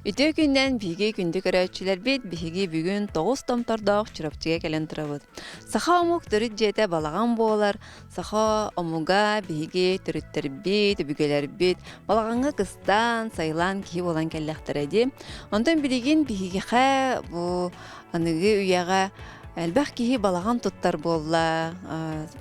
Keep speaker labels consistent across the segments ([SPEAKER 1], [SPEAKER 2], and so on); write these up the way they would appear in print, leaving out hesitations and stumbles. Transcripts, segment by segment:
[SPEAKER 1] Үтүө күннэн биһиги күндү көрөөччүлэрбит, биһиги бүгүн тоҕус томтордоох Чурапчыга кэлэн турабыт. Саха омук төрүт дьиэтэ балаҕан буолар. Саха омуга биһиги төрүттэрбит, өбүгэлэрбит балаҕаҥҥа кыстаан, сайылаан киһи буолан кэллэхтэрэ дии. Онтон билигин биһигиэхэ бу аныгы үйэҕэ элбэх киһи балаҕан туттар буолла.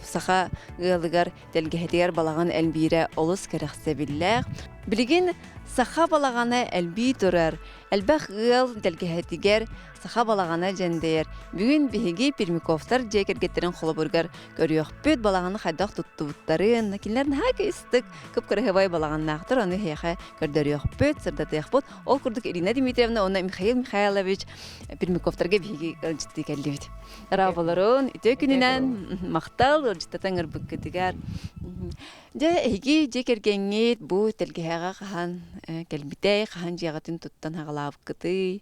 [SPEAKER 1] Саха ыалыгар тэлгэһэтигэр балаҕан элбиирэ олус кэрэхсэбиллээх. Билигин саха балаҕана элбии турар. Элбэх ыал тэлгэһэтигэр саха балаҕана дьэндэйэр. Бүгүн биһиги Пермяковтар дьиэ кэргэттэрин холобуругар көрүөхпүт, балаҕаны хайдах туттубуттарын, кинилэр наһаа кыстык, кып-кыраһыабай балаҕаннаахтар, ону эһиэхэ көрдөрүөхпүт, сырдатыахпыт. Ол курдук Ирина Дмитриевна уонна Михаил Михайлович Пермяковтарга биһиги ыалдьыттыы кэллибит. Дорооболорун, үтүө күнүнэн махтал ыалдьыттатан ыҥырбыккытыгар. Дьэ, эһиги дьиэ кэргэҥҥит бу тэлгэһэҕэ хаһан кэлбитэй, хаһан дьиэҕитин туттан аҕалаабыккытый,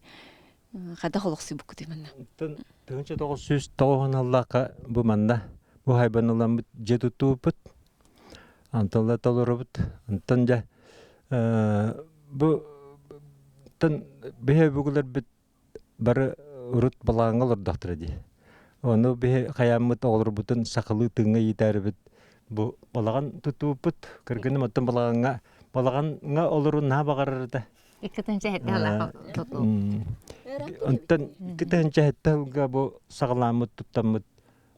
[SPEAKER 1] хайдах олохсуйбуккутуй манна?
[SPEAKER 2] Оттон 1990 аллаахха бу манна бу хайбаныламмыт дьиэ туттубуппут. Анталла толоробут. Онтон дьэ бу тан биһи өбүгэлэрбит бары урут балаҕаҥҥа олордохторо дии. Ону биһи хайааммыт оҕолорбутун сахалыы тыыҥҥа иитээрибит бу балаҕан туттубуппут. Кыргыным оттон балаҕаҥҥа балаҕаҥҥа олорун наһаа баҕарар этэ.
[SPEAKER 3] 2007 сыллаах тутуу.
[SPEAKER 2] Онтон 2007 сылга бу саҕалааммыт туттаммыт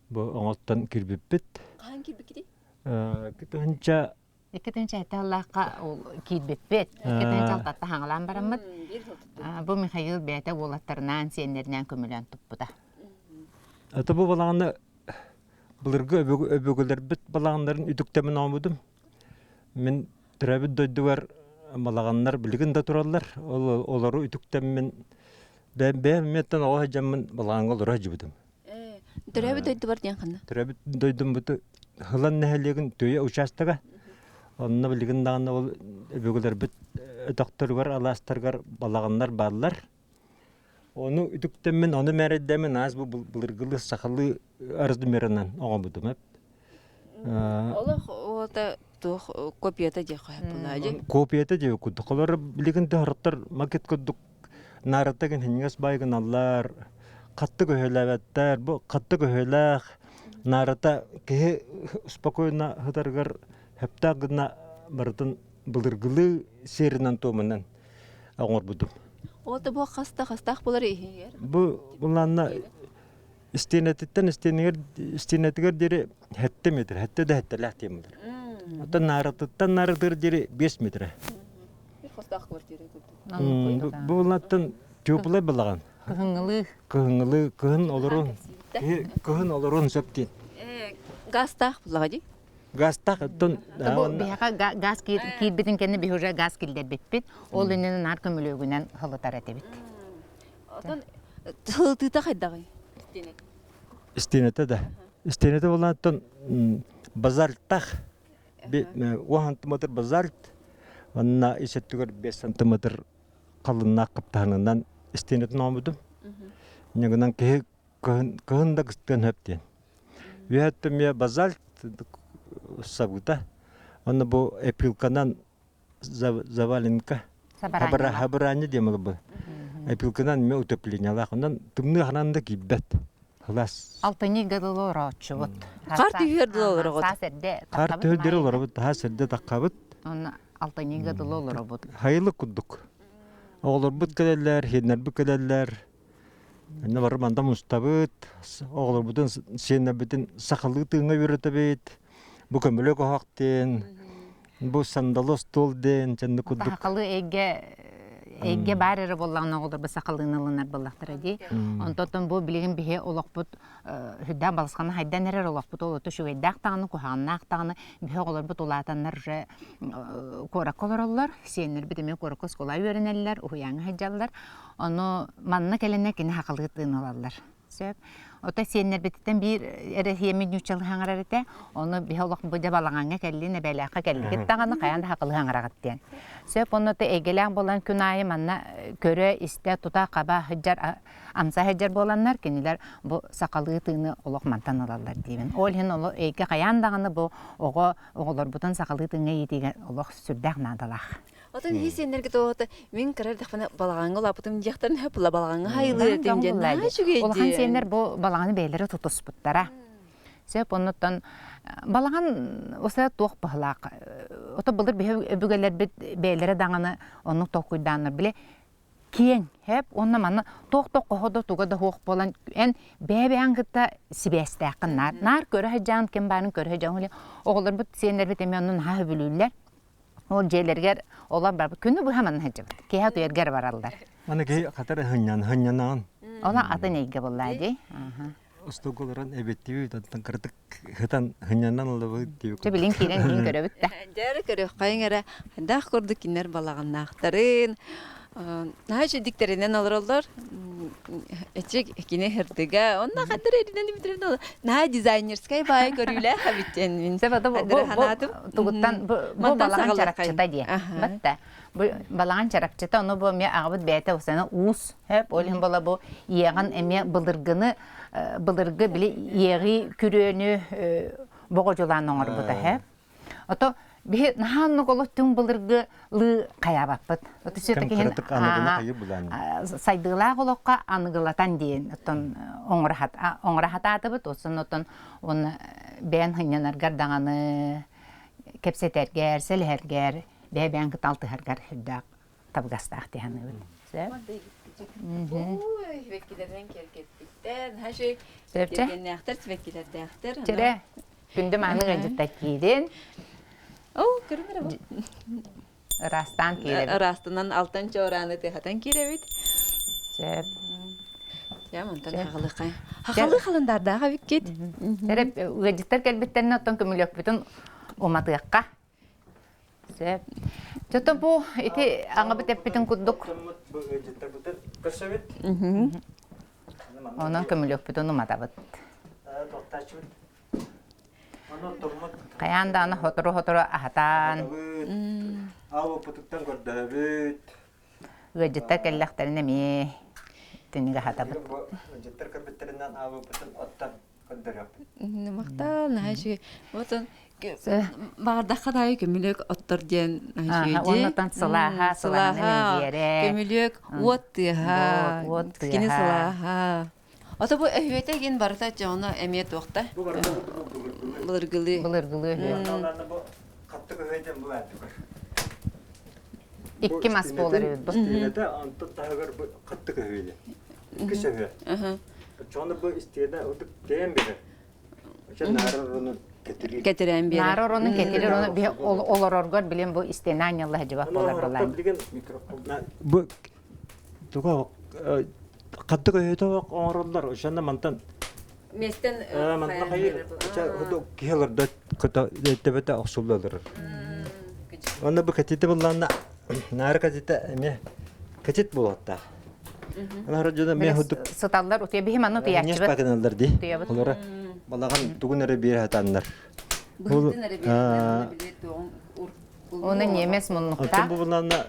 [SPEAKER 2] бу оҥоттон кирбиппит.
[SPEAKER 1] Хаһан киирбиккитий?
[SPEAKER 2] Кытыһынча
[SPEAKER 3] 2007 сыллаахха киирбиппит. 2006 хаҥалаан бараммыт. Бу Михаил бэйэтэ уолаттарынаан, сиэннэринээн көмөлөөн туппута.
[SPEAKER 2] Это бу балаҕаны былыргы өбүгэлэрбит балаҕаннарын үтүктэмин оҥобутум. Мин төрөөбүт дойдубар балаҕаннар билигин да тураллар. Ол олору үтүктэммин бэйэм миэттэн оҕо сылдьаммын балаҕаҥҥа олоро сылдьыбытым.
[SPEAKER 1] Төрөөбүт дойдубар диэн ханна?
[SPEAKER 2] Төрөөбүт дойдум бу Хылан нэһилиэгин Түүйэ учаастага. Онно билигин даҕаны ол өбүгэлэрбит өтөхтөрүгэр, алаастарыгар балаҕаннар бааллар. Ону үтүктэммин, ону мэрэйдэммин аас бу былыргылыы сахалыы размерынан оҥорбутум эп.
[SPEAKER 1] Олох уота туох копията диэххэ сөп
[SPEAKER 2] Копията диэбит курдук. Олор билигин төһөрөттөр макет курдук Наарата гын баай гыналлар, хатты көһөлөөбөттөр, бу хатты көһөлөөх наарата киһи спокойно сытарыгар сөптөөх гына барытын былыргылыы сиэринэн-туомунан оҥорбутум.
[SPEAKER 1] Ол да бу хаста хастаах буолар иһигэр?
[SPEAKER 2] Бу буланна истиэнэтиттэн истиэнигэр истиэнэтигэр диэри 7 метр, 7 да 7-лээх диэн буолар. Оттон нааратыттан нааратыгар диэри 5 метр.
[SPEAKER 1] Бир хостаах квартира курдук.
[SPEAKER 2] Бу булнаттан теплай балаҕан.
[SPEAKER 3] Кыһыҥҥылыы.
[SPEAKER 2] Кыһыҥҥылыы кыһын олорун кыһын олорун сөп диэн.
[SPEAKER 1] Газтаах буллаҕа дии.
[SPEAKER 2] Газтаах оттон
[SPEAKER 3] Бу биһиэхэ газ киирбитин кэннэ биһи уже газ киллэрбиппит. Ол иннинэ наар көмүлүөгүнэн һылытар этибит.
[SPEAKER 1] Оттон сылытыыта хайдаҕый?
[SPEAKER 2] Истиэнэтэ да. Истиэнэтэ буолааттан базальтах 10 сантиметр базальт уонна ис өттүгэр 5 сантиметр халыннаах хаптаһынынан истиэнэтин оҥорбутум. Ньыгынан киһи кыһын да кыстыан сөп диэн. Үөһэттэн эмиэ базальт сабыта. Онно бу эпилканан заваленка хабараанньа диэн бу эпилканан эмиэ утеплениялаах. Онон тымныы ханан да киирбэт. Хылас.
[SPEAKER 3] Алтынньы дылы орооччубут.
[SPEAKER 1] Хар түһүөр дылы олороҕут.
[SPEAKER 3] Саас эрдэ
[SPEAKER 2] Хар түһүөр дылы олоробут, таһаас эрдэ таххабыт.
[SPEAKER 3] Онно алтынньыга дылы олоробут.
[SPEAKER 2] Хайылык курдук. Оҕолорбут кэлэллэр, сиэннэрбит кэлэллэр. Иннэ бары манта мустабыт, оҕолорбутун, сиэннэрбитин сахалыы тыыҥҥа үөрэтэбит. Бу көмөлөк оһох диэн, бу сандалы остуол диэн, дьэнни курдук.
[SPEAKER 3] Сахалыы эйгэ эйгэ баар эрэ буоллаҕына оҕолорбут сахалыыны ылынар буоллахтара дии. Онтон бу билигин биһи олохпут сүрдээх балысханы хайдан эрэр олохпут олото үчүгэйдээх даҕаны куһаҕаннаах даҕаны биһи оҕолорбут улаатаннар уже куоракка олороллор сиэннэрбит эмиэ куоракка оскуола үөрэнэллэр уһуйааҥҥа сылдьаллар ону манна кэлэнэ кини сахалыы тыын ылаллар Сөп. Ото сиэннэрбититтэн биир эрэ сиэммит ньууччалыы хаҥарар этэ. Ону биһи олох бу дьэ балаҕаҥҥа кэллин, эбээлээххэ кэллигит даҕаны хайаан да хакылыы хаҥараҕыт диэн. Сөп, онно то эйгэлээх буолан күн аайы манна көрө, истэ, тута, хаба сылдьар, амса сылдьар буоланнар, кинилэр бу сахалыы тыыны олох мантан ылаллар диибин. Ол иһин олох эйгэ хайаан даҕаны бу оҕо оҕолорбутун сахалыы тыыҥҥа иитиигэ олох сүрдээх наадалаах.
[SPEAKER 1] Отон иһи сиэннэргэ тоҕото мин кыра эрдэхпинэ балаҕаҥҥа улааппытым диэхтэрин сөп була балаҕаҥҥа хайылыыр этим диэн наһаа үчүгэй
[SPEAKER 3] Улахан сиэннэр бу балаҕаны бэйэлэрэ тутуспуттара. Сөп оннуттан балаҕан осо туох баһылаах ото былыр биһи өбүгэлэрбит бэйэлэрэ даҕаны оннук толкуйдааннар били киэҥ хэп уонна манна туох да хоһо да туга да суох буолан эн бэйэ-бэйэҥ кытта сибээстээххин наар наар көрө сылдьаҕын ким баарын көрө сылдьаҕын оҕолорбут сиэннэрбит эмиэ онно наһаа сөбүлүүллэр ол дьиэлэригэр олор барбыт күнү быһа манна сылдьабыт киэһэ утуйаргар бараллар
[SPEAKER 2] Аны киһи хатар хынньан хынньанаан
[SPEAKER 3] Ола атын эйгэ буоллаа дии
[SPEAKER 2] Остуолга олорон эбиттибит, оттон кыратык хытан хынньанан ылабыт диэбит.
[SPEAKER 3] Чэ билин киирэн иһин көрөбүт да.
[SPEAKER 1] Дьэ көрүөххэйиҥ эрэ, хайдах курдук кинилэр балаҕаннаахтарын, наһаа үчүгдиктэринэн олороллор. Эчи кини сырдыга, онно ханна эрэ эринэн бүтүрүн наһаа дизайнерскай баай көрүүлээх эбит диэн мин ханаатым.
[SPEAKER 3] Тугуттан бу балаҕан чарапчыта диэ. Батта. Бу балаҕан чарапчыта, ону бу эмиэ аҕабыт бэйэтэ усана уус Хөп, ол иһин буола бу иэҕэн эмиэ былыргыны былыргы били иэҕии күрүөнү боҕодьулаан оҥорбута һэ. Ото биһи наһаа оннук олох түҥ былыргы лыы хайаабаппыт. Ото все-таки сайдыылаах олоххо аныгылатан диэн оттон оҥоро хатаатыбыт. Осон оттон уонна бэйэн сынньанаргар даҕаны кэпсэтэргэр, сэлэһэргэр, бэйэ-бэйэн кытта алтыһаргар сүрдээх табыгастаах дии саныыбын.
[SPEAKER 1] Ой, сибэккилэринэн киэргэппиттэр. Наһаа үчүгэй киэргэннээхтэр, сибэккилэрдээхтэр.
[SPEAKER 3] Чэрэ, күндү мааны ыалдьытта киирин.
[SPEAKER 1] Оо, көрүм эрэ бу.
[SPEAKER 3] Ыраастаан киирэбит.
[SPEAKER 1] Ыраастанан алтан чуорааны тыаһатан киирэбит.
[SPEAKER 3] Сөп.
[SPEAKER 1] Дьэ, мантан хаҕылыхай. Хахалы халындардаах эбиккит.
[SPEAKER 3] Чэрэ, ыалдьыттар кэлбиттэринэ оттон көмүлүөкпүтүн уматыахха. Сөп. Чото бу ити аҥабыт эппитин курдук.
[SPEAKER 2] Бу ыалдьыттарбытын көрсөбүт.
[SPEAKER 3] Онон көмүлүөкпүтүн уматабыт.
[SPEAKER 2] Тохтааччыбыт. Онон томмут.
[SPEAKER 3] Хайаан даҕаны сотору-сотору аһатаан.
[SPEAKER 2] Аабыппытыттан көрдөһөбүт.
[SPEAKER 3] Ыалдьыттар кэллэхтэринэ эмиэ түнүк аһатабыт.
[SPEAKER 2] Ыалдьыттар көрбүттэринэн аабыппытын оттон көрдөрүөхпүт.
[SPEAKER 1] Махтал, наһаа үчүгэй. Вот он баҕардахха даайы көмүлүөк оттор диэн наһаа үчүгэй.
[SPEAKER 3] Оннотон сылааһа, сылааһынан илгиэрэ.
[SPEAKER 1] Көмүлүөк уот тыаһа,
[SPEAKER 3] Уот тыаһа.
[SPEAKER 1] Кини сылааһа. Ото бу өһүөтэ гин барыта дьоно эмиэ туохта?
[SPEAKER 2] Бу барыта
[SPEAKER 1] былыргылыы.
[SPEAKER 3] Былыргылыы өһүө.
[SPEAKER 2] Бу хаттык өһүөтэн бу баардыгар.
[SPEAKER 3] Икки мас буолар эбит бу.
[SPEAKER 2] Истиэнэтэ онтон таһыгар бу хаттык өһүөдэ. Икки сөһүө. Оччоҕуна бу истиэнэ удук тэйэн берер. Оччо наара оронун кэтириир.
[SPEAKER 1] Кэтирээн биэрэр.
[SPEAKER 3] Наара оронун кэтирир, ону биһи олороргор билин бу истиэнэ анньылла сылдьыбат буолар былаан.
[SPEAKER 2] Бу туга хаттык өһүөтэ оҥороллор. Ошонно мантан
[SPEAKER 1] Местен
[SPEAKER 2] мантан хайыр. Киһи олордо төбөтө охсулла олорор. Онно бу кэтити булланна наара кэтитэ эмиэ кэтит буолуохтаах. Анара дьоно эмиэ худук
[SPEAKER 3] сыталлар утуйа биһи манна утуйааччыбыт.
[SPEAKER 2] Пакыналлар дии. Олора балаҕан тугун эрэ биэр хатаннар.
[SPEAKER 1] Быһытын эрэ биэр
[SPEAKER 3] Оны немец муннукта.
[SPEAKER 2] Бу буланна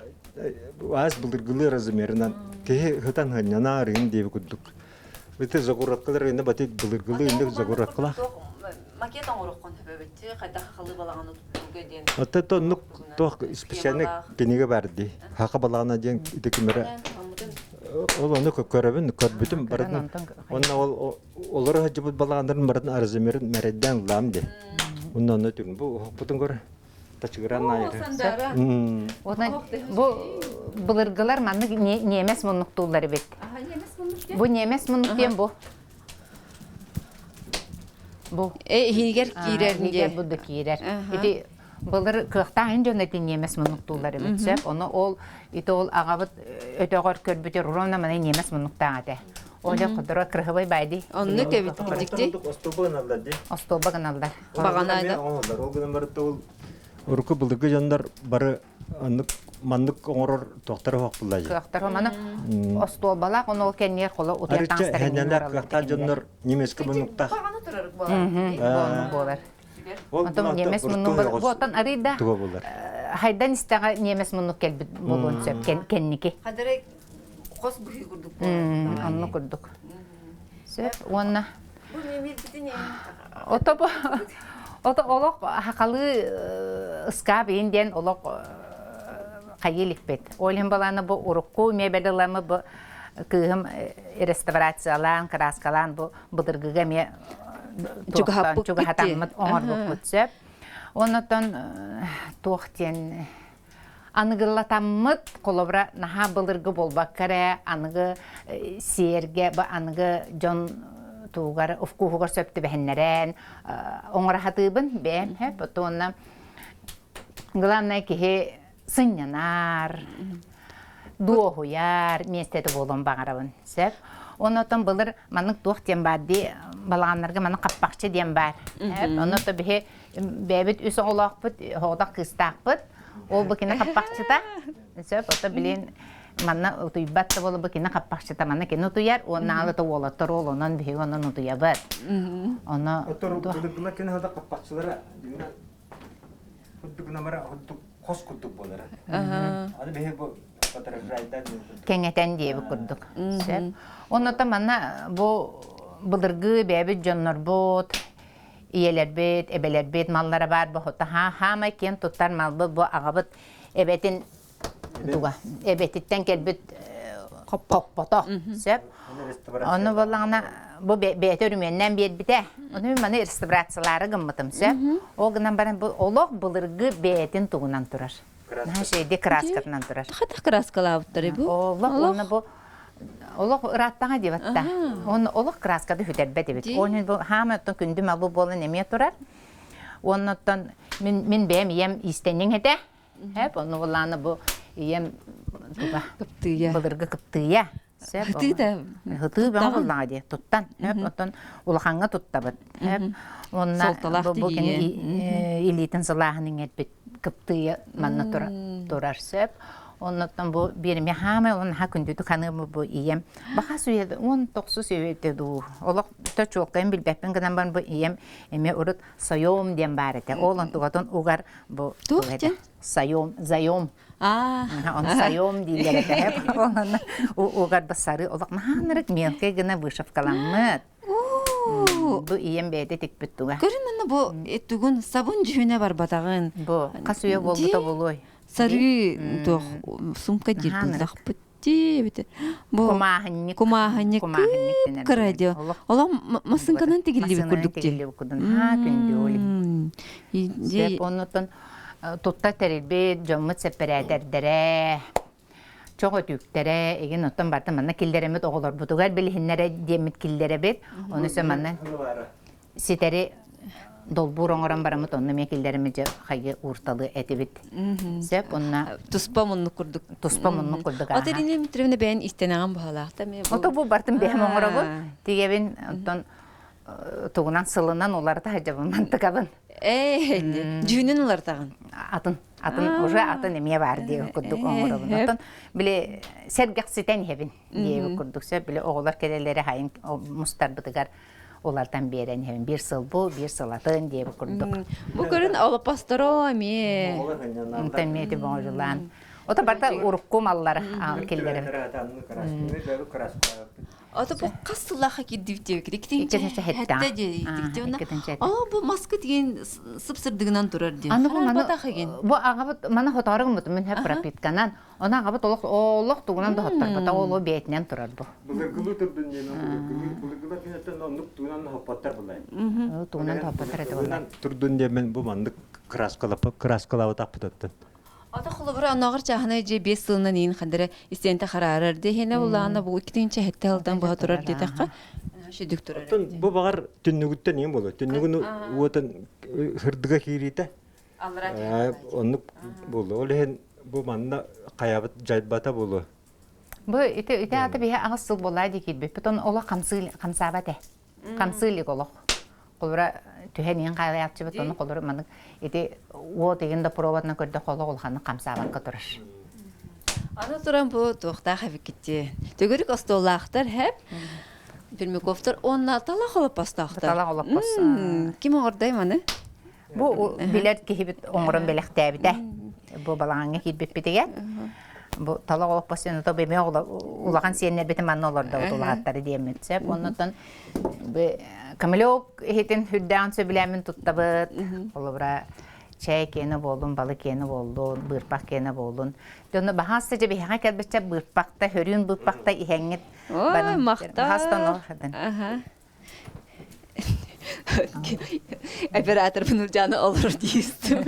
[SPEAKER 2] аас былыргылыы размерынан киһи хытан ханньана арыын диэби курдук. Бити загородкалар инде бати былыргылыы инде загородкалар.
[SPEAKER 1] Макет оҥороххун сөбөбүтти хайдах хахалы балаҕаны туттууга диэн.
[SPEAKER 2] Оттон тоннук туох специальный кинигэ бар дии. Хака балаҕана диэн ити кимэрэ. Ол ону көрөбүн, көрбүтүм барытын. Онно ол олору сылдьыбыт балаҕаннарын барытын размерын мэрэйдээн ыллаам дии. Онно онно түн бу бутун көр тачыгыран наайыр.
[SPEAKER 3] Онон бу былыргылар маннык немец муннуктууллар эбит. Бу немец муннук диэн бу. Бу.
[SPEAKER 1] Иһигэр киирэр
[SPEAKER 3] Иһигэр бу да киирэр. Ити былыр кыахтаах дьон эти немец муннуктууллар эбит сөп. Ону ол ити ол аҕабыт өтөҕөр көрбүтэр ровно маны немец муннуктаах этэ. Оля кудура крыһыбай байды.
[SPEAKER 1] Оннук эбит дикти.
[SPEAKER 2] Остуолба гыналлар ди.
[SPEAKER 3] Остуолба гыналлар.
[SPEAKER 1] Бағанайда.
[SPEAKER 2] Ол гынан барыта ол урукку былыргы дьоннор бары оннук маннык оҥорор туохтара суох булла дии.
[SPEAKER 3] Кыахтар маны остуолбалаах ону ол кэнниэр холо утуйар
[SPEAKER 2] Арычча
[SPEAKER 3] таҥастарын
[SPEAKER 2] хэннэлээх кыахтаах дьоннор немецкэ муннуктаах.
[SPEAKER 1] Бағана турар буолар.
[SPEAKER 3] Буолар.
[SPEAKER 2] Ол
[SPEAKER 3] Онтон немец муннук бу оттон арыйда
[SPEAKER 2] туга булар.
[SPEAKER 3] Хайдан истэҕэ немец муннук кэлбит буолуон сөп кэнники.
[SPEAKER 1] Хадары хос быһыы курдук
[SPEAKER 3] буолар. Онну курдук. Сөп уонна
[SPEAKER 1] Бу мемирбитин
[SPEAKER 3] Ото бу ото олох хахалы ыскаап иин диэн олох хайыы иликпит. Ол иһин балаана бу урукку мебель ыламы бу кыыһым реставрациялаан, кырааскалаан бу былыргыга эмиэ чугаһатаммыт оҥорбуппут сөп. Оннотон туох диэн аныгылатаммыт холобура наһаа былыргы буолбакка эрэ аныгы сиэргэ бу аныгы дьон тугар вкуһугар сөп түбэһиннэрэн оҥоро сатыыбын бэйэм сөп уонна главное киһи сынньанар дуоһуйар миэстэтэ буолуон баҕарабын сөп оннотон былыр маннык туох диэн баар дии балаҕаннарга маннык хаппахчы диэн баар онно биһи бэйэбит үс оҕолоохпут оҕотох кыыстаахпыт ол бу кини хаппахчыта сөп ото билин манна утуйбат да буола бу кини хаппахчыта манна кини утуйар уонна аалыта уолаттар ол онон биһиги онон утуйабыт оно
[SPEAKER 2] Отор былыргыла кини хада хаппахчылара курдук намара курдук хос курдук буолара. Аны биһи бу
[SPEAKER 3] кэҥэтэн диэбит курдук. Сөп. Онно манна бу былыргы бэйэбит дьоннорбут ийэлэрбит, эбэлэрбит маллара баар бохото хаамай киэн туттар малбыт бу аҕабыт эбэтин туга эбэтиттэн кэлбит хоппото сөп ону буоллаҕына бу бэйэтэ өрүмүөннээн биэрбитэ ону мин маны реставрациялаары гыммытым сөп ол гынан баран бу олох былыргы бэйэтин тугунан турар наһаа үчүгэйдик краскатынан турар
[SPEAKER 1] хатах краскалаабыттар бу
[SPEAKER 3] олох уонна бу олох ырааттаҕа диэбэтта уонна олох краската сүтэрбэт эбит ол бу хаама оттон күндү мал буолан эмиэ турар уоннаттан мин мин бэйэм ийэм иистэнньэҥ этэ Хэп онно булаана бу ийэм туга
[SPEAKER 1] кыптыйа
[SPEAKER 3] былыргы кыптыйа
[SPEAKER 1] Хытыы да
[SPEAKER 3] хытыы бөҕө буллаҕа дии туттан хэп оттон улахаҥҥа туттабыт хэп уонна бу кини илиитин сылааһын иҥэрбит кыптыйа манна турар сөп оннуттан бу биэримэ хаамай он ха күндүтүк ханыым бу ийэм баха сүйэ 19 үйэтэ дуу олох то чуолкайын билбэппин гынан баран бу ийэм эмиэ урут сайом диэн баар этэ ол онтугатын угар бу
[SPEAKER 1] туох диэн
[SPEAKER 3] сайом заем он сайом дииллэр этэ онон угар бассары олох маһаанырык мелкэй гына вышивкаламмыт бу ийэм бэйэтэ тикпит туга
[SPEAKER 1] көрүн манна бу тугун сабын дьүһүнэ барбатаҕын
[SPEAKER 3] бу хас үйэ буолбута буолуой
[SPEAKER 1] сарыы туох сумка диир буллахпыт дии бу
[SPEAKER 3] кумааһынньык
[SPEAKER 1] кумааһынньык кыра дио олох массыҥканан тигиллибит курдук дии
[SPEAKER 3] тигиллибит курдук haa күндү ол оннуттан тутта тэрилбит дьоммут сэппэрээтэрдэрэ чох өтүүктэрэ игин оттон барыта манна киллэрэммит оҕолорбутугар билиһиннэрэ диэммит киллэрэбит ону сө манна ситэри долбуур оҥорон бараммыт онно эмиэ киллэриммит дьэ хайы уурталы этибит сөп онно
[SPEAKER 1] туспа муннук курдук
[SPEAKER 3] туспа муннук курдук
[SPEAKER 1] ото Ирина Дмитриевна бэйэн истэнэҕин баһалаахта эмиэ
[SPEAKER 3] ото бу бартын бэйэм оҥоробун тигэбин оттон тугунан сылынан уларыта сылдьабын мантыкабын
[SPEAKER 1] ээ дьүһүнүн уларытаҕын
[SPEAKER 3] атын атын уже атын эмиэ баар диэбит курдук оҥоробун оттон били сэргэхситэн иһэбин диэбит курдук сөп били оҕолор кэлэллэрэ хайын мустарбытыгар улартан биэрэн иһэбин биир сыл бу биир сыл атын диэбит курдук
[SPEAKER 1] бу көрүн олоппосторо эмиэ
[SPEAKER 3] онтон эмиэ ити боҥожулаан ото барыта урукку маллар киллэрим
[SPEAKER 1] Ото бу хас сыллаахха киирдибит диэбиккит иккитинчи хэттэ диэбиккит аа бу маска тиген сып-сырдыгынан турар диэн
[SPEAKER 3] аны бу маны бу аҕабыт маны хотоору гыммытым мин пропитканан Ону аҕабыт олох олох тугунан да хотторбото, ол бэйэтинэн турар бу.
[SPEAKER 2] Былыргылыы турдун диэн былыргылыы былыргылар киниттэн оннук тугунан хоппоттор булай.
[SPEAKER 3] Тугунан да хоппоттор этэ буолла.
[SPEAKER 2] Турдун диэн бу маннык краскалаабытахпытыттан.
[SPEAKER 1] Ата холобура онооҕор чааһынай дьиэ 5 сылынан иин хандара истиэнтэ хараарар диэһинэ буллаҕына бу иккитинчи хэттэ сылтан быһа турар диэтэххэ шүдүк турар.
[SPEAKER 2] Оттон бу баҕар түннүгүттэн иин буолуо. Түннүгүн уотун сырдыга киириитэ Оннук буолуо. Ол иһин бу манна хайабыт дьайбата буолуо.
[SPEAKER 3] Бу ити ити аата биһи аҕыс сыл буоллаа дии киирбиппит. Он олох хамсыы хамсаабат ээ. Хамсыы илик олох. Холура түһэн иһин хаалааччыбыт ону холура маннык ити уот игин да пробатынан көрдөххө олох улаханнык хамсаабакка турар.
[SPEAKER 1] Аны туран бу туохтаах эбиккитти. Төгүрүк остуоллаахтар хэп. Пермяковтар уонна талах олоппостоохтор.
[SPEAKER 3] Талах олоппос.
[SPEAKER 1] Ким оҕордой маны?
[SPEAKER 3] Бу билэр киһибит оҥорон бэлэхтээбитэ. Бу балаҕаҥҥа киирбиппитигэр. Бу талах олоппос то бэме улахан сиэннэрбитин манна олордобут улааттары диэммит сөп. Оннуттан бу камелек иһитин үрдээн сөбүлээмин туттабыт. Холобура Чэй киэнэ буоллун, балык киэнэ буоллун, быырпах киэнэ буоллун. Дьоно баһаасса дьэ биһиэхэ кэлбиччэ быырпахта, хөрүүн быырпахта иһэҥҥит
[SPEAKER 1] Ой,
[SPEAKER 3] барын.
[SPEAKER 1] махтал.
[SPEAKER 3] Баһаастан ол
[SPEAKER 1] Аха. Оператор Нуржаны олорор диистим.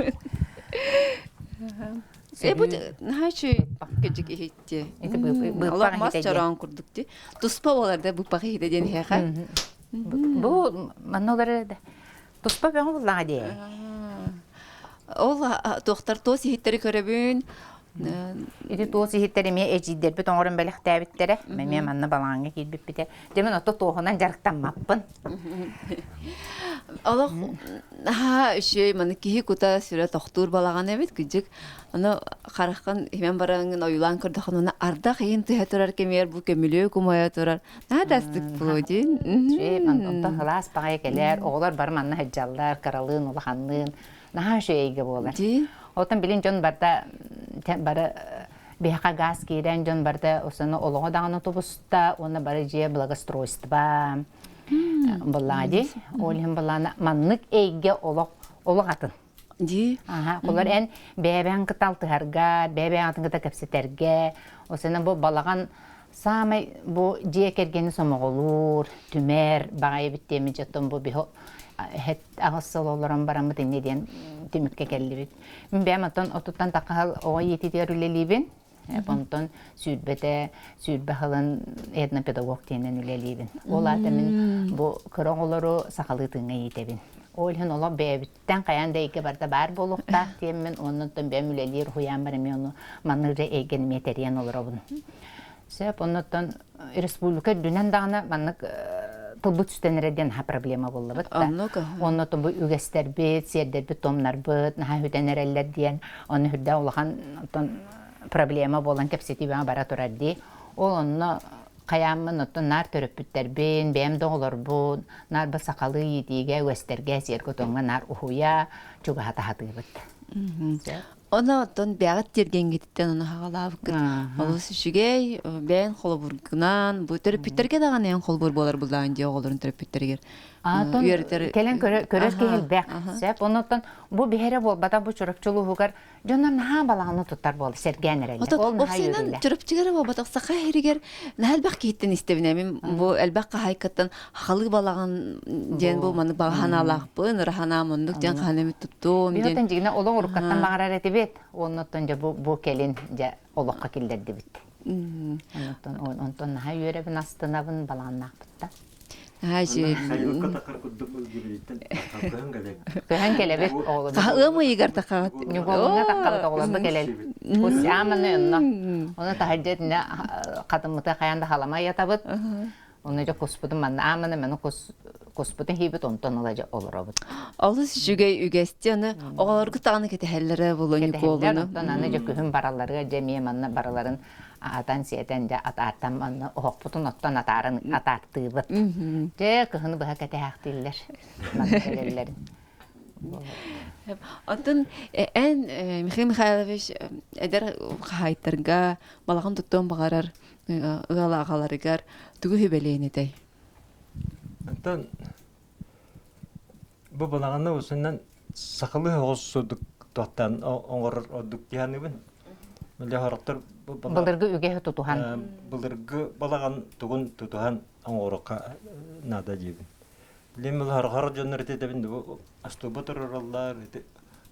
[SPEAKER 1] Э бу
[SPEAKER 3] Сөрүүн
[SPEAKER 1] наһаа үчүгэй кыдьык иһитти.
[SPEAKER 3] Ити
[SPEAKER 1] Олох
[SPEAKER 3] быыппах
[SPEAKER 1] мас
[SPEAKER 3] иһитэ диэн.
[SPEAKER 1] чороон курдук ти. Туспа буолар да быыппах иһитэ диэн иһэхэ.
[SPEAKER 3] Бу манна олорор да. Туспа бөҕө буллаҕа дии.
[SPEAKER 1] Ол туохтар туос иһиттэри көрөбүн.
[SPEAKER 3] Ити туос иһиттэр эмиэ эдьиийдэрбит оҥорон бэлэхтээбиттэрэ. Эмиэ манна балаҕаҥҥа киирбиппитэ. Дьэ мин ото туоһунан дьарыктаммаппын.
[SPEAKER 1] Олох наһаа үчүгэй маны киһи кута сүрэ тохтуур балаҕан эбит кыдьык. Аны хараххын иһэн бараҥҥын ойуулаан көрдөххүнэ уонна ардах иһин түһэ турар кэмигэр бу көмүлүөк умайа турар. Наһаа да астык буолуо диин.
[SPEAKER 3] Үчүгэй онтон сылаас баҕайы кэлэр, оҕолор бары манна сылдьаллар, кыралыын, улаханныын. Наһаа үчүгэй эйгэ буолар.
[SPEAKER 1] Дии.
[SPEAKER 3] Оттон билин дьон барыта бары биһиэхэ гаас киирэн дьон барыта осону олоҕо даҕаны тубуста уонна бары дьиэ благоустройство буллаҕа дии. Ол иһин буллаҕына маннык эйгэ олох олох атын.
[SPEAKER 1] Дии.
[SPEAKER 3] Аха, холор эн бэйэбээн кытта алтыһарга, бэйэбээн атын кытта кэпсэтэргэ, осена бу балаҕан саамай бу дьиэ кэргэни сомоҕолуур, түмэр баҕайы эбит диэммит дьоттон бу биһи эһэт аҕыс сыл олорон бараммыт инньэ диэн түмүккэ кэллибит. Мин бэйэм оттон отуттан таххаһал оҕо иитиитигэр үлэлиибин. Онтон сүүрбэтэ 20 сылын этнопедагог диэнэн үлэлиибин. Ол аата мин бу кыра оҕолору сахалыы тыыҥҥа иитэбин. Ол иһин олох бэйэбиттэн хайаан да эйгэ барда баар буолуохтаах диэммин, оннуттан бэйэм үлэлиир уһуйааммар эмиэ ону маннык эйгэни эмиэ тэрийэн олоробун. Сөп, оннуттан республика үрдүнэн даҕаны маннык тылбыт сүтэн эрэ диэн наһаа проблема буллабыт да.
[SPEAKER 1] Оннук.
[SPEAKER 3] Оннуттан бу үгэстэрбит, сиэрдэрбит, томнарбыт наһаа сүтэн эрэллэр диэн, ону үрдэ улахан оттон проблема буолан кэпсэтии бара турар дии. Ол онно хайааммын оттон наар төрөппүттэрбин, бэйэм да оҕолорбун, наар ба сахалыы иитиигэ, үгэстэргэ, сиэргэ-туомҥа наар уһуйа, чугаһата сатыыбыт.
[SPEAKER 1] Ону оттон бэҕэт тиэргэҥҥититтэн ону хаҕалаабыккыт олус үчүгэй, бэйэн холобургунан, бу төрөппүттэргэ даҕаны эн холобур буолар буллаҕын дии оҕолорун төрөппүттэригэр.
[SPEAKER 3] Атын
[SPEAKER 1] Үөрэтэр
[SPEAKER 3] кэлэн көрөр киһи элбэх. Сөп. Оннуттан бу биһэрэ буолбата бу Чурапчы улууһугар дьоннор наһаа балаҕаны туттар буол сэргээн эрэллэр.
[SPEAKER 1] Отон
[SPEAKER 3] Ол наһаа
[SPEAKER 1] опсайынан
[SPEAKER 3] үөрүүлээх.
[SPEAKER 1] Чурапчыгара буолбатах саха иһиригэр наһаа элбэх киһиттэн истэбин мин бу элбэх хаһаайкаттан хахалыы балаҕан диэн бу
[SPEAKER 3] Бу.
[SPEAKER 1] маны баҕа санаалаахпын, ыра санаам оннук диэн
[SPEAKER 3] Оннук.
[SPEAKER 1] хаһан эмит туттуом диэн.
[SPEAKER 3] Биһиттэн дьигинэ олоҥ уруккаттан баҕарар этибит. Оннуттан дьэ бу бу кэлин дьэ олоххо киллэрдибит. Оннуттан онтон наһаа үөрэбин, астынабын балаҕаннаахпыттан.
[SPEAKER 1] Наһаа үчүгэй.
[SPEAKER 2] Сайылыкка такар курдук ылгыбититтэн көһөн кэлэбит.
[SPEAKER 3] Көһөн кэлэбит оҕолорбут.
[SPEAKER 1] Ыам ыйыгар такаҕыт.
[SPEAKER 3] Ньукуолуҥҥа таккабыт оҕолорбут кэлэл. Кусяманы онно. Ону таһырдьа итинэ хатыммыты хайаан да халама ыйатабыт. Ону дьэ куспутун манна ааманы маны кус куспутун хийбит онтон ыла дьэ олоробут.
[SPEAKER 1] Олус үчүгэй үгэсти аны оҕолоргут даҕаны кэтэһэллэрэ буолуо
[SPEAKER 3] Кэтэһэллэр
[SPEAKER 1] Ньукуолуну.
[SPEAKER 3] онтон аны дьэ күһүн баралларыгар дьэ эмиэ манна барыларын аһатан-сиэтэн дьэ атаартан манна оһохпутун оттон атаарын атаартыыбыт. Дьэ кыһыны быһа кэтэһээхтииллэр манна кэлэллэрин.
[SPEAKER 1] Оттон эн Михаил Михайлович эдэр хаһаайыттарга балаҕан туттуон баҕарар ыал аҕаларыгар тугу сүбэлиэн этэй?
[SPEAKER 2] Онтон бу балаҕаны усунан сахалыы оҕус сурдук туохтаан оҥорор ордук дии саныыбын. Били сорохтор
[SPEAKER 3] Былыргы үгэһи тутуһан.
[SPEAKER 2] Былыргы балаҕан тугун тутуһан оҥоруохха наада диибин. Билим хор дьоннор ити бу астуба турараллар, ити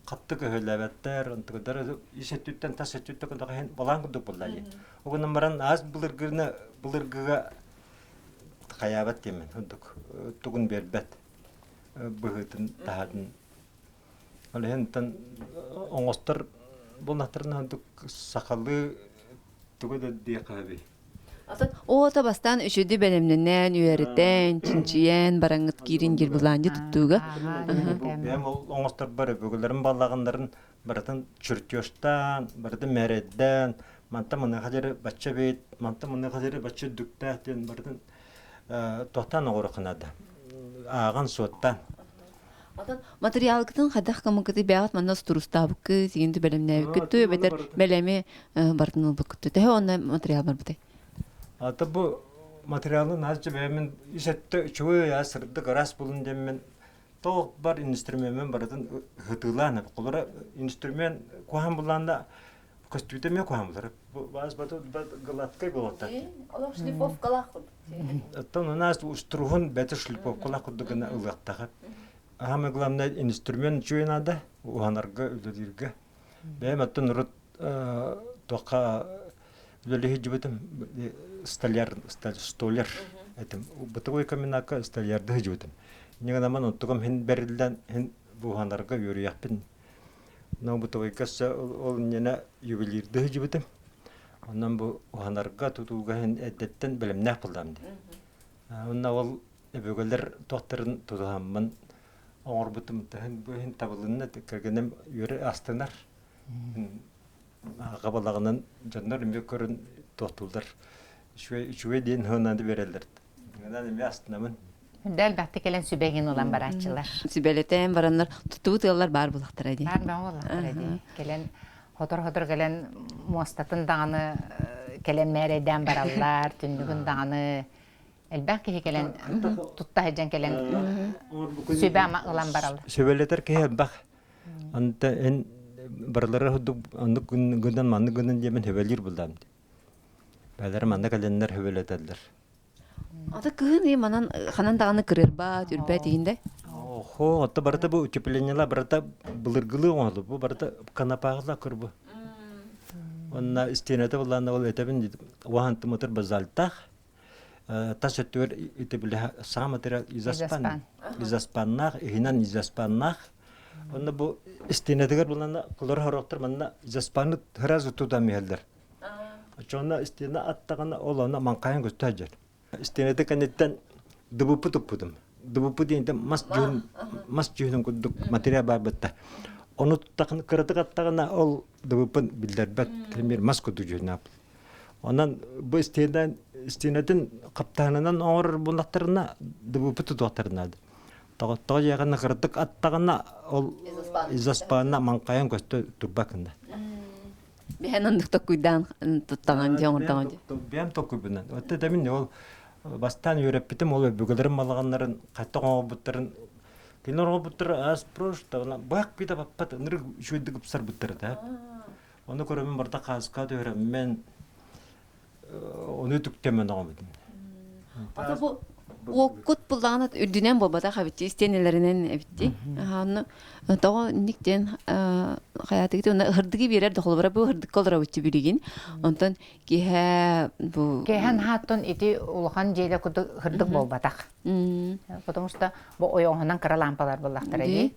[SPEAKER 2] хатты көһөлөөбөттөр, онтугдар ис өттүттэн тас өттүттэн кындаха балаан курдук буолла дии. Угунан баран аас былыргыны былыргыга хайаабат диэмин ордук тугун биэрбэт быһыытын таһаатын. Ол иһин оҥостор булнахтарына ордук сахалыы тугу да диэхэ
[SPEAKER 1] Атын оҕото бастаан үчүгэй бэлэмнэнэн, үөрэтэн, чинчийэн бараҥҥыт киирин гербулаанди туттууга.
[SPEAKER 2] Бэйэм ол оҥосторбор өбүгэлэрим баллаҕыннарын барытын чертежтаан, барытын мээрэйдээн, мантан маныаха диэри бачча эбит, мантан маныаха диэри бачча үрдүктээх диэн барытын туохтаан оҥоруохха наада. Ааҕан, суоттаан.
[SPEAKER 1] Отон материалгытын хайдах гыммыккытый бэйэҕит манна устуруустаабыккыт, сигинти бэлэмнээбиккит дуу, эбэтэр бэлэми барытын ылбыккыт дуу? Төһө онно материал барбытай?
[SPEAKER 2] Ата бу материалын аз бэйэмин ис өттө үчүгэй, сырдык, ыраас булун диэммин. Тоох бар инструмеммин барытын хытыылаан, холора инструмент куһаан буллаанда көстүүтэ эмиэ куһаан булар. Баас баты гладкай буолуохтаах.
[SPEAKER 1] Олох шлифовкалаах курдук.
[SPEAKER 2] Оттон у нас уструһун бэти шлифовкалаах курдук гына ылыахтаах. Самое главное инструмент үчүгэй надо уһанарга, үлэлииргэ. Бэйэм оттон урут туохха үлэлии сылдьыбытым столяр столяр этим бытовой комбинакка столярды сылдьыбытым. Инньэ гынан онтугум хин бэриллэн хин уһанарга үөрүйэхпин. Но бытовойга ол инньэнэ ювелирды сылдьыбытым. Онон бу уһанарга тутууга хин эрдэттэн бэлэмнээх буоллаҕым дии. Онно ол өбүгэлэр туохтарын тутуһаммын оҥорбутум таһын бу иһин табылынна кэргэним үөрэ астынар аҕа дьоннор эмиэ көрөн туохтууллар үчүгэй үчүгэй диэн сыананы биэрэллэр гынан эмиэ астынабын.
[SPEAKER 3] Дэл бахты кэлэн сүбэгин ылан барааччылар.
[SPEAKER 1] Сүбэлэтэн бараннар туттубут ыаллар баар булахтара дии.
[SPEAKER 3] Баар буоллахтара дии. Кэлэн хотор-хотор кэлэн муостатын даҕаны кэлэн мээрэйдээн бараллар, түннүгүн даҕаны элбэх киһи кэлэн тутта сылдьан кэлэн сүбэ-ама ылан бараллар.
[SPEAKER 2] Сүбэлэтэр киһи элбэх. Анта эн барылара худук оннук гынан маннык гынан диэмэн хөбөлүүр булдаам. Бэлэр манна кэлэннэр хөбөлөтөллөр.
[SPEAKER 1] Ата кыһын манан ханан даҕаны кырырбат, үрбэт иһинде.
[SPEAKER 2] Охо, отто барыта бу утеплениела барыта былыргылыы оҥоһулу. Бу барыта канапаҕла кырбы. Онна истиэнэтэ буллаана ол этэбин уаһантымытыр базальтах тас өттүгэр ити саҥа материал изоспан изоспаннаах иһинэн изоспаннаах онно бу истиэнэтигэр булана кулар хороктор манна изоспаны сразу тутан иһэллэр оччоҕуна истиэнэ аттаҕына ол аны маҥхайан көстө сылдьар истиэнэтэ кэнниттэн дыбыппы туппутум дыбыппы диэнтэн мас дьүһүн мас дьүһүнүн курдук материал баар бытта ону туттахына кыратык аттаҕына ол дыбыппын биллэрбэт эмиэ мас курдук дьүһүнээх Онон бу истиэнэ истиэнэтин хаптаһынынан оҥорор буоллахтарына ДВП тутуохтарына тоҕо дьиэҕинэ кыратык аттаҕына ол изоспанна маҥхайан көстө турбакында.
[SPEAKER 1] Биһэн оннук токкуйдаан туттаҕан дьэ оҥордоҕун дьэ.
[SPEAKER 2] Бэйэм токкуйбунан. Отто да мин ол бастаан үөрэппитим ол өбүгэлэрим балаҕаннарын хайдах оҥорбуттарын кинилэр оҥорбуттара аас просто быһах биитэ баппат ынырык үчүгэйдик ыпсарбыттар этэ. Ону көрөммүн барыта хааска түһэрэммин ону түктэммин оҕобутум.
[SPEAKER 1] Ата бу уоккут буллаҕына үрдүнэн буолбатах эбитти, истиэнэлэринэн эбитти. Аһаанны тоҕо инник диэн хайаатыгыт уонна ыһырдыгы биэрэр да холобура бу ыһырдыкка олоробутчу билигин. Онтон киһэ бу
[SPEAKER 3] Кэһэн хааттон ити улахан дьиэлэ курдук ыһырдык буолбатах. Потому что бу ойоҕоһунан кыра лампалар буоллахтара дии.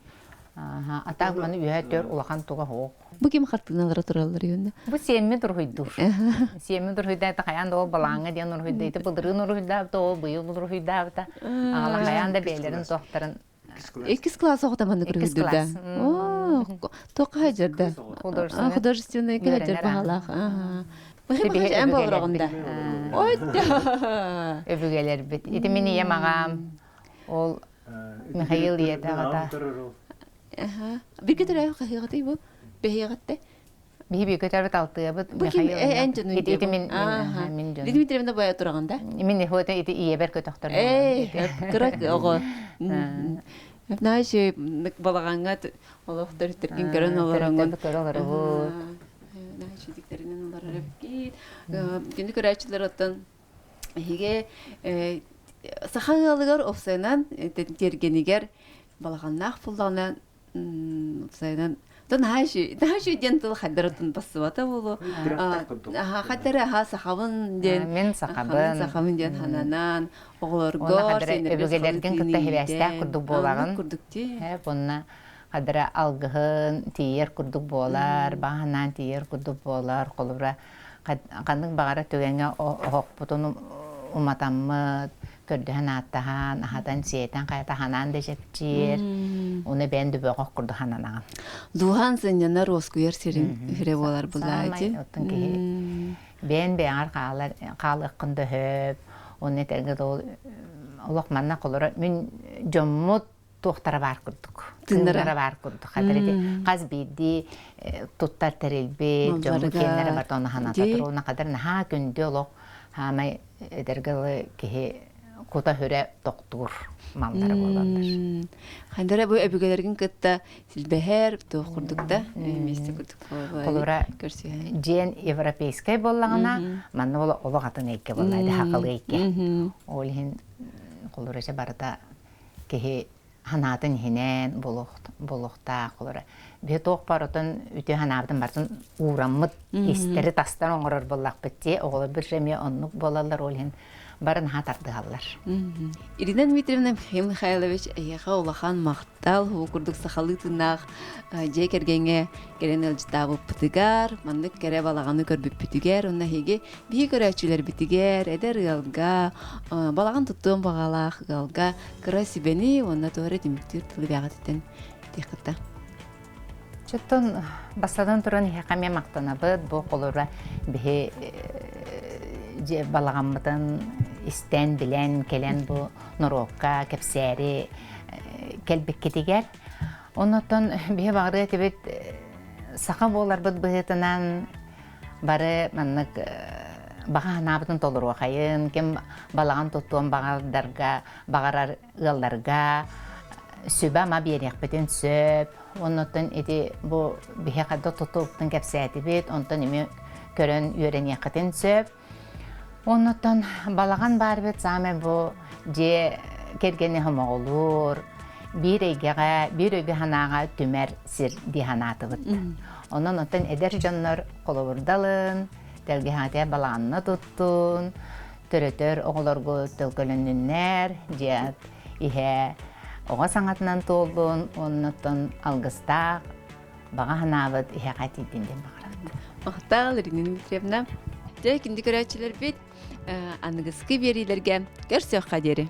[SPEAKER 3] А так маны үһэ төр улахан туга суох.
[SPEAKER 1] Бу ким хартыыналара тураллар юнна?
[SPEAKER 3] Бу сиэммит уруһуйдуур. Сиэммит уруһуйдаата хайаан да ол балааҥҥа диэн уруһуйда ити былырыын уруһуйдаабыта, ол быйыл уруһуйдаабыта. Аҕала хайаан да бэйэлэрин туохтарын
[SPEAKER 1] Иккис класс оҕото маннык уруһуйдуур да? Оо, туохха хаджарда? Художественный хаджар баһалаах. Эн болороҕун да? Ой,
[SPEAKER 3] Өбүгэлэрбит. Ити мин ийэм аҕам ол Михаил ийэтэ аҕата.
[SPEAKER 1] Бирге төрөөх хаһыаҕытый бу? Бэһиэҕитте?
[SPEAKER 3] Биһи бииргэ төрөөбүт алтыабыт
[SPEAKER 1] Бу ким эн дьонун
[SPEAKER 3] Ити мин мин дьонум.
[SPEAKER 1] Дмитриевна бая тураҕын да?
[SPEAKER 3] Мин ити ити ийэбэр көтөхтөр.
[SPEAKER 1] Эй, кыра оҕо. Знаешь, балаҕаҥҥа олох төрүттэргин көрөн олороҥун.
[SPEAKER 3] Көрө олоробут.
[SPEAKER 1] Знаешь, диктеринен олорор эбиккит. Күндү көрөөччүлэр оттон Эһиги саха ыалыгар уопсайынан тиэргэнигэр балаҕаннаах буллаҕына уопсайынан наһаа үчүгэй диэн тыл хайдарытын бассыбата буолуо. Хайдары аха сахабын диэн
[SPEAKER 3] мин сахабын
[SPEAKER 1] сахабын диэн хананан оҕолорго
[SPEAKER 3] өбүгэлэргин кытта хибээстээх курдук буолаҕын
[SPEAKER 1] курдук дии
[SPEAKER 3] буонна хадара алгыһын тиийэр курдук буолар бааһынаан тиийэр курдук буолар холобура Ханнык баҕара түгэҥҥэ оһохпутун уматаммыт, көрдөһөн ааттаһан, аһатан-сиэтэн, хайата ханаан да чэпчиир, уну бэйэн дүбөҕөх курдук хананаҕын.
[SPEAKER 1] Дууһаан сынньанар, уоскуйар сирин үһүрэ буолар булаайдьы.
[SPEAKER 3] Оттон киһи бэйэн бэйэҕэр хаалар, хаалыаххын да сөп, уонна этэргэ дылы олох манна холоро мин дьоммут туохтара баар курдук тыыннара баар курдук хатар хас биирдии туттар тэрилбит дьоммут киэннэрэ барта оны ханата туруна хатар наһаа күндү олох хаамай эдэргэ киһи кута-хүрэ тохтуур маллара буолаллар.
[SPEAKER 1] Хандара бу өбүгэлэргин кытта силбэһэр, туох курдук да, вместе курдук
[SPEAKER 3] Холобура, дьиэн европейскай буоллаҕына, манна ол олох атын эйгэ буолла, хахалы эйгэ. Ол иһин холобура барыта киһи ханаатын иһинэн буолуохтаах холобура. Биһи туох барытын үтүө ханаабытын барытын уураммыт истэри тастан оҥорор буоллахпыт дии. Оҕолор бир эмиэ оннук буолаллар, ол иһин бары наһаа тардыһаллар.
[SPEAKER 1] Ирина Дмитриевна Михаил Михайлович эйиэхэ улахан махтал, бу курдук сахалыы тыыннаах дьиэ кэргэҥҥэ кэлэн ыалдьытаабыппытыгар, маннык кэрэ балаҕаны көрбүппүтүгэр, уонна эһиги биһи көрөөччүлэрбитигэр, эдэр ыалга, балаҕан туттуон баҕалаах ыалга кыра сүбэни уонна туора түмүктүүр тылы бэҕэтиттэн этиэххит
[SPEAKER 3] Чоттон бастатан туран иһэхэ эмиэ махтанабыт. Бу холура биһи балаҕаммытын истэн, билэн, кэлэн бу норуокка кэпсээри кэлбиккитигэр. Оннуттан биһи баҕарыа этибит саха буоларбыт быһыытынан бары маннык баҕа санаабытын толоруохайын, ким балаҕан туттуон баҕардарга, баҕарар ыалларга сүбэ-ама биэриэхпитин сөп. Оннуттан ити бу биһиэхэ да тутулуктан кэпсээтибит, онтон эмиэ көрөн үөрэниэххитин сөп. Оннуттан балаҕан баар эбит саамай бу дьиэ кэргэни хомоҕолуур, биир эйгэҕэ, биир өйгө-санааҕа түмэр сир дии санаатыбыт. Онон оттон эдэр дьоннор холобурдалын, тэлгэһэҕитигэр балаҕанна туттун, төрөтөр оҕолорго төлкөлөннүннэр, дьиэ иһэ оҕо саҥатынан туоллун, оннуттан алгыстаах баҕа санаабыт иһэҕэ тиийдин диэн баҕарабыт.
[SPEAKER 1] Махтал, Ирина Дмитриевна. Дьэ, күндү көрөөччүлэрбит, аныгыскы биэриилэргэ көрсүөххэ диэри.